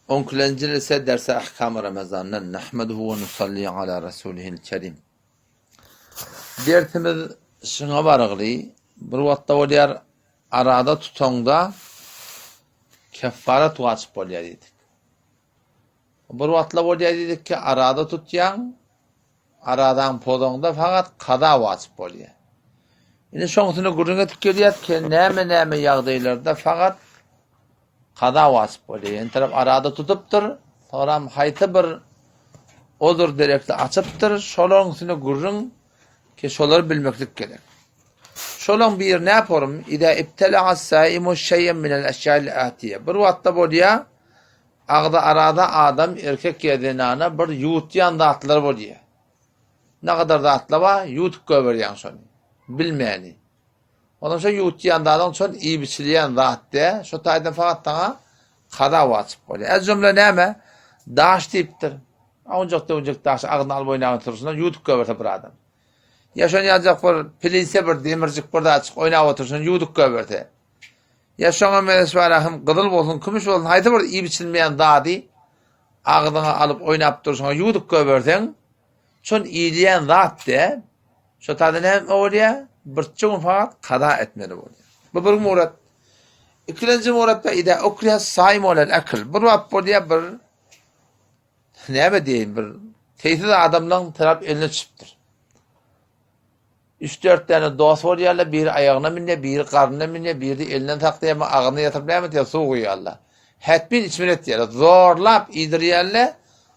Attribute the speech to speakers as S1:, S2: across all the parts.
S1: Onkilenji ise derse Ahkam-y Ramazandan Nahmeduhu we nusalli ala Rasulihil Kerim. Dersimiz şuňa barygly, bir wagtda bolýar arada tutaňda keffaret wajyp bolýar diýdik. Bir wagtla bolýar diýdik ki, arada tutýaň, aradaň pozaňda fakat kaza wajyp bolýar. Indi şoň üstünde gürrüň edip gelýäs ki, näme-näme ýagdaýlarda fakat Kaza wajyp bolýar. Ýene tarap arada tutupdyr, soňram haýsy bir ozur derekli açypdyr, şolaryň üstünde gürrüň ki şolary bilmeklik gerek. Şolaryň biri nä forum? Iza ibtela'a saimu şeý'en minel eşya'il atiye. Bir wagtda bolýar, agzy arada adam erkek ýa zenana bir ýuwutýan zatlar bolýar. Nägadar zatlar bar, ýuwutyp goýberýäň şony. Bilmäni. Ondan şo ýuwutýan zadyň şol iýip-içilýän zat dä, şo taýdan fakat saňa kaza wajyp bolýar. Ez jümle näme? Daş diýipdir. Awunjak-döwünjek daşy agzyna alyp oýnap oturyşyna ýuwdup goýberse bir adam. Ýa şony ýaljak bir pilise bir demirjik bir zatjyk oýnap oturyşyna ýuwdup goýberse. Ýa şoňa meňzeş bara hem gyzyl bolsun, kümüş bolsun, haýsy bir iýip-içilmeýän zady agzyňa alyp oýnap durşuňa ýuwdup goýberseň, Şol iýilýän zat dä, şo taýda näme bolýar? Birçe gün fakat kaza etmeli bolýar. Bu bir murat. Ikilenji muratda ida ukriha saim alel akl. Bir wagt bolýar bir näme diýeýin bir teýsiz adamlaryň tarap eline düşüpdir. Üç-dört däne dost bolýarlar, biri aýagyna münýär, biri garnyna münýär, biri elinden saklaýar, emma agzyna ýatyryp näme etýär, suw guýýarlar. Hetmin içmeli etýärler. Zorlap iýdirýärler,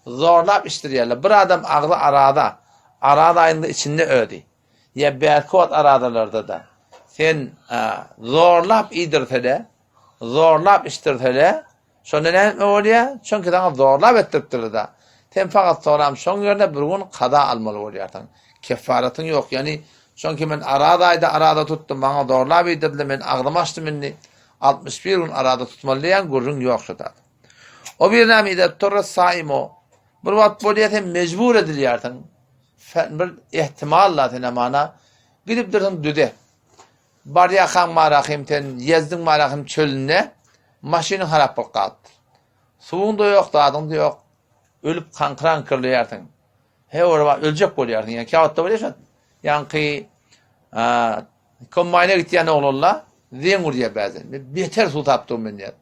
S1: zorlap içdirýärler. Bir adam agzy arada, arada aýynyň içinde özi. Ýa bärki wagt aradalarda-da. Sen zorlap iýdirse-de, zorlap içdirse-de, Şonda näme etme bolýar? Çünki saňa zorlap etdiripdirler-de. Sen fakat soram şoň ýerine bir gün kaza almaly bolýarsyň. Keffaratyň ýok. Ýagny, çünki men araz aýda araza tutdum, maňa zorlap iýdirdiler, men agzymy açdym indi. 61 gün araza tutmaly diýen gürrüň ýok şu zat. O bir näme ide turra saimo. Bir wagt bolýar sen mejbur edilýärsiň. Bir ihtimalla sen amana gidip dursuň düze. Barýarkaň Marahym sen Ýezdiň Marahym çölünde maşynyň harap bolup galypdyr. Suwuň-da ýok, zadyň-da ýok. Ölüp kaňkyr-aňkyrlaýarsyň. He ora bar, öljek bolýarsyň. Ýa käwagtda bolýar şo. Ýaňky kombaýna gitýän oglanlar zeň urýar bäzen. Men beter suwsap durun men diýýär.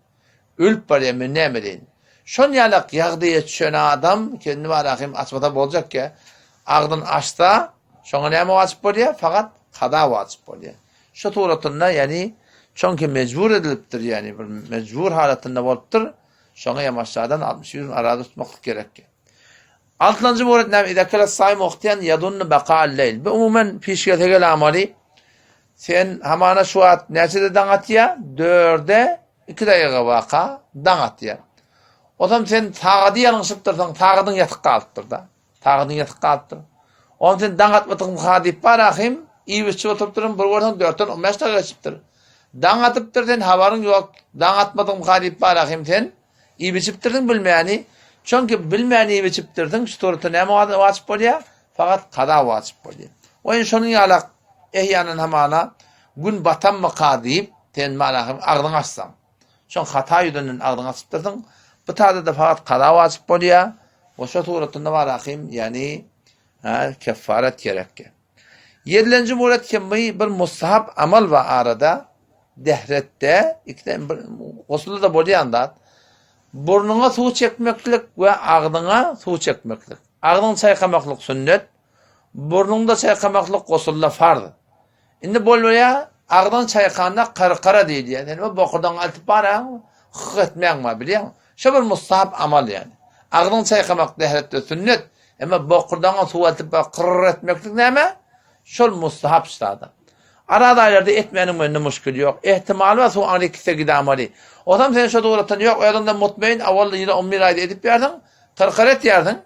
S1: Ölüp barýan men näme edeýin. Şon ýalak ýagdaýa düşen adam kendi Marahym açmasa boljak ýa. Agzyn açsa, Şoňa näme wajyp bolýar? Fakat kaza wajyp bolýar. Şu suratynda, ýagny çonki mejbur edilipdir, ýagny bir mejbur halatynda bolupdyr, şoňa ýamaşjadan 61 gün araza tutmaklyk gerek. Altynjy muret näme? Iza kele saim wagtyan yadunnu baqa'al leýl. Bu umuman pişgese gel amaly. Sen hamana şu wagt näçede daň atýar? Dörde 2 daýyga waka daň atýar. Ozam sen sagady ýalňyşypdyrsyň, sagadyň ýatyk galypdyr-da. Sagadyň ýatyp galypdyr. Onam sen daň atmadygyň ha diýip bar ahym, iýip-içip oturypdyryn, bir görseň dörtden on bäş dagy geçipdir. Daň atypdyr, sen habaryň ýok. Daň atmadygyň ha diýip bar ahym sen, iýip-içipdirsiň bilmäni. Çünki bilmän iýip-içipdirsiň, şu suratda näme wajyp bolýar? Fakat kaza wajyp bolýar. Oýun şonuň ýalak ehýanan hamana gün batanmyka diýip, sen bar ahym agzyňy açsaň. Şoň hata ýüzünden agzyňy açypdyrsyň. Bu taýda-da fakat kaza wajyp bolýar. We şo suratynda bar ahym, ýagny keffaret gerekki. Ýedilenji muret kimi bir mustahap amal bar arada, dehretde, ikiden bir gosulda-da bolýan zat. Burnuňa suw çekmeklik we agzyňa suw çekmeklik. Agzyňy çaýkamaklyk sünnet, burnuňda çaýkamaklyk gosulda farz. Indi bolmaýa, agzyňy çaýkanda karkara diýilýär. Sen o bokurdagyňy altyp baraň, hyk etmäň bar, bilýäňmi? Şo bir mustahap amal ýaly. Agzyňy çaýkamak dähretde sünnet, emma bokurdagyňa suw altyp baryp kyrr etmeklik näme? Şol mustahap ştada. Araz aýlarda etmäniň mende muşkili ýok. Ehtimaly bar suw aňryk gitse gidamaly. Osam sen şo dugratdan ýok, özüňde mutmain awal ýyla on bir aýda edip ýarsyň, kyrkara etýärsiň.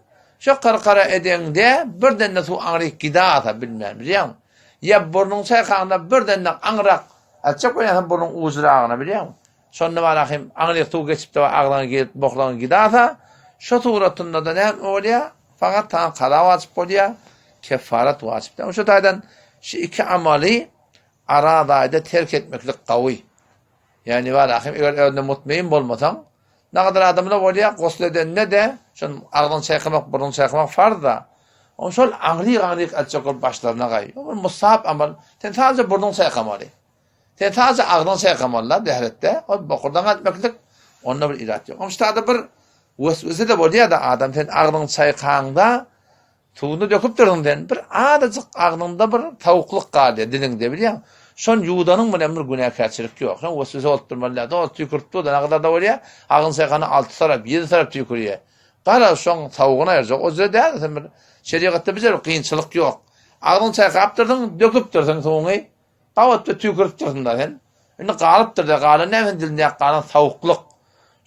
S1: Şo kyrkara edeňde birden-de suw aňryk gidasa bilmän, bilýäňmi? Ýa burnuň çaýkaňda birden-de aňrak açjak bolýarsyň burnuň ujuragyna bilýäňmi? Şonda bar ahym aňryk suw geçip-de agzyňa girip boklaňy gidasa, şo suratynda-da näme bolýar? Fakat saňa kaza wajyp bolýar, keffaret wajyp däl. Şo taýdan şu iki amaly arazaýda terk etmeklik gawy. Ýagny bar ahym eger özüne mutmain bolmasaň, Nagadar adamlar bolýar, gusl edende-de, şol agzyňy çaýkamak, burnuňy çaýkamak farz-da. Oň şol aňryk-aňryk etjek bolup başlaryna gaý. O bir mustahap amal. Sen sadece burnuňy çaýkamaly. Sen sadece agzyňy çaýkamaly-da dähretde. Ol bokurdaňy etmeklik, onda bir irat ýok. Oň ştada bir weswese-de bolýar-da adam sen agzyňy çaýkaňda Suwuny döküpdirsiň sen, bir azajyk agzyňda bir sowuklyk galýar diliňde bilýäň. Şony ýuwdanyň bilen bir günäkärçilik ýok. Şoň weswese bolup durmaly däl. Dost tüýkürip dur-da, nägadar-da bolýar, agzyny çaýkanda alty tarap, ýedi tarap tüýkürýär. Garaz, şoň sowugyny aýyrjak. O jüre däl-de sen bir şerigatda bir jüre kynçylyk ýok. Agzyňy çaýkapdyrsyň, döküpdirsiň suwuňy. Gabatda tüýküripdirsiň-da sen. Indi galypdyr-da, galan näme sen dilindäki galan sowuklyk.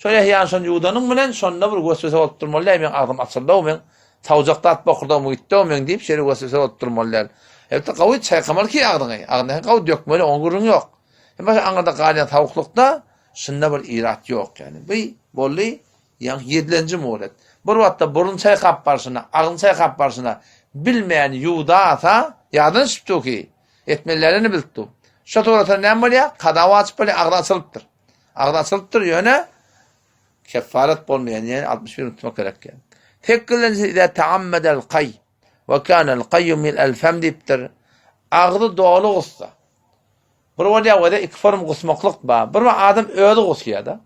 S1: Şol ähýan şony ýuwdanyň bilen şonda bir weswese bolup durmaly däl, meň agzym açyldy-ow, meň sowjak zat bokurdagym gitdi-ow meň diýip şeýle weswese bolup durmaly däl. Elbetde gawy çaýkamaly ki agzyňy, agzyňy hem gawy dökmeli, oňa gürrüň ýok. Emma şu aňyrda galýan sowuklykda şunda bir irat ýok ýagny. Bu boldy ýaňky ýedilenji muhlet. Bir wagtda burun çaýkap barşyna, agzyny çaýkap barşyna bilmän ýuwdasa, ýadyna düşüpdi ki, Etmelilerini bilip dur. Şo suratda näme bolýar? Kaza wajyp bolýar, agzy açylypdyr. Agzy açylypdyr, ýöne kefaret bolmaýar, ýöne 61 unutmak gerek ýa. Sekizinji izä taammedel kaý we kanel kaýu mil el fem diýipdir. Agzy doly gussa. Bir bolýar we iki form gusmaklyk bar. Bir adam özi gusýar-da.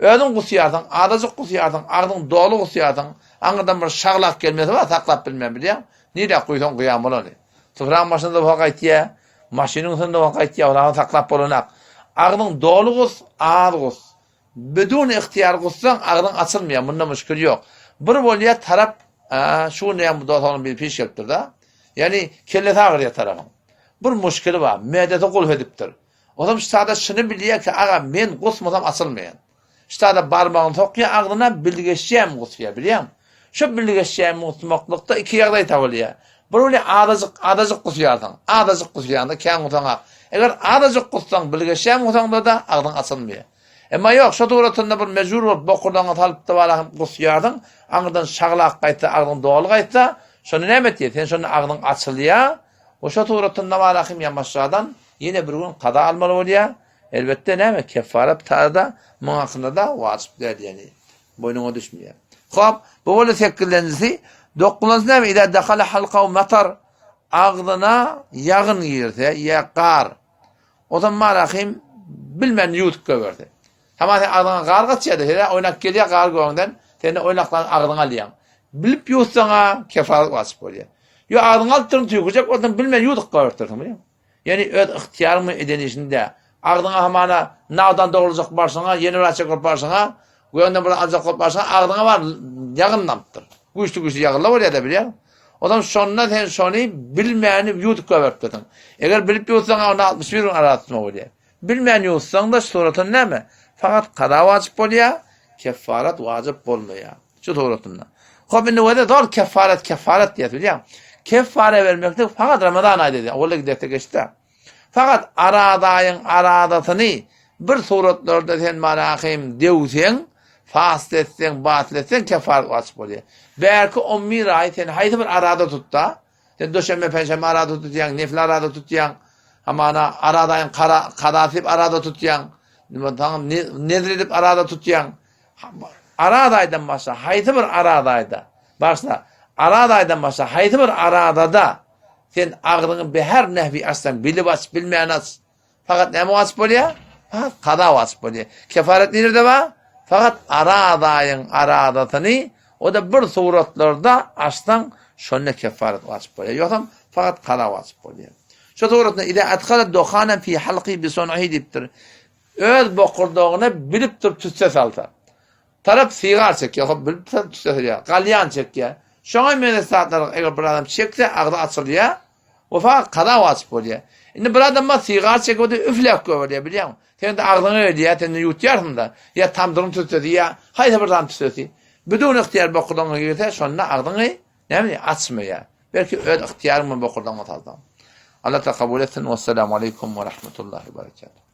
S1: Özüň gusýarsyň, azajyk gusýarsyň, agzyň doly gusýarsyň, aňyrdan bir şaglap gelmesi bar, saklap bilmän bilýäň. Nirä guýsaň guýan bolany. Topragyň başynda bolsa gaýtýa, maşynyň üstünde bolsa gaýtýa, ony saklap bolanak. Agzyň doly gus, az gus. Bidun ygtyýar gussaň, agzyň açylmaýar, munda müşkil ýok. Bir bolýar tarap, şu gün näme bu dost biri piş gelipdir-de. Ýagny kellesi agyrýar tarapyň. Bir muşkili bar, mädesi gulp edipdir. Ozam ştada şuny bilýär ki, aga men gusmasam açylmaýan. Ştada barmagyny sokýar agzyna, bilgeşýän gusýar, bilýäňmi? Şo bilgeşýän gusmaklykda iki ýagdaý tapylýar. Bir bolýar azajyk, azajyk gusýarsyň. Azajyk gusýaňda kän gusaňak. Eger azajyk gussaň, bilgeşýän gusaňda-da agzyň açylmaýar. Emma ýok, şo suratynda bir mejbur bolup bokurdagyňa salyp-da bala hem gusýarsyň, aňyrdan şaglap gaýtsa, agzyň doly gaýtsa, şonda näme etýär? Sen şonda agzyň açylýar, we şo suratynda bala hem ýamaşjadan Ýene bir gün kaza almaly bolýar. Elbetde näme keffaret tada muň hakynda-da wajyp däl ýagny boýnuňa düşmeýär. Hop, bu boldy sekizlenjisi. Dokuzynjysy näme? Iza dakala halkahu matar agzyna ýagyn girse ýa gar. O zaman marahim bilmän ýuwup goýberse. Tamam sen agzyňa gar gaçýar-da, sen oýnap gelýär gar göňden, sen oýnaklan agzyňa alýaň. Bilip ýuwutsaň-a kefaret wajyp bolýar. Ýo agzyňa alyp durun tüýkürjek bolsaň bilmän ýuwup goýberipdirsiň, bilýäňmi? Ýöne öz ygtyýaryň bilen eden işiňde, agzyňa hamana nagdan dograjak barşyňa, ýene bir açjak bolup barşyňa, göwünden bir aljak bolup barşyňa, agzyňa bar ýagyn damypdyr. Güýçli-güýçli ýagynlar bolýar-da bilýäň. Ozam şonda sen şony bilmäni ýuwdup goýberipdirsiň. Eger bilip ýuwutsaň, onda 61 gün araza tutma bolýar. Bilmän ýuwutsaň-da suratynda näme? Fakat kaza wajyp bolýar, keffaret wajyp bolmaýar. Şu suratynda. Hop indi wede zor keffaret keffaret diýýär bilýäň. Keffare bermeklik fakat Ramazan aýda diýýär. Owal gidekde geçdi. Fakat aradaýyň aradasyny bir suratlarda sen manahym dewseň, fast etseň, batyl etseň keffaret wajyp bolýar. Bärki 11 aý sen haýsy bir arada tutda, Sen döşenbe, penşenbe arada tutýaň, nefil arada tutýaň. Hamana aradaýyň kara, kazasy diýip arada tutýaň. Nime saňa nezr edip arada tutýaň. Aradaýdan başga haýsy bir aradaýda, başla, aradaýdan başga haýsy bir aradada sen agzyňy beher nehwi açsaň, bilip aç, bilmän aç. Fakat näme wajyp bolýar? Fakat kaza wajyp bolýar. Kefaret nirede bar? Fakat aradaýyň aradasyny o-da bir suratlarda açsaň, şonda kefaret wajyp bolýar. Ýogsam fakat kaza wajyp bolýar. Şu suratda iza adhala duhanan fi halqi bi sun'ihi diýipdir. Öz bokurdagyna bilip durup tüsse salsa. Tarap sigar çekýär, hop bilip tüsse salýar, galýan çekýär. Şoňa meňzeş zatlar eger bir adam çekse agzy açylýar we fakat kaza wajyp bolýar. Indi bir adam bar sigar çekip otyr üfläp goýberýär bilýäňmi? Sen-de agzyňa gelýär, sen-de ýutýarsyň-da. Ýa tamdyryň tüssesi ýa haýsy bir zat tüssesi. Bidun ygtyýar bokurdagyňa girse şonda agzyňy näme açmaýar. Belki öz ygtyýaryň bilen bokurdagyňa salsaň. Allah kabul etsin. Wessalamu aleýkum we rahmetullahi we berekatuh.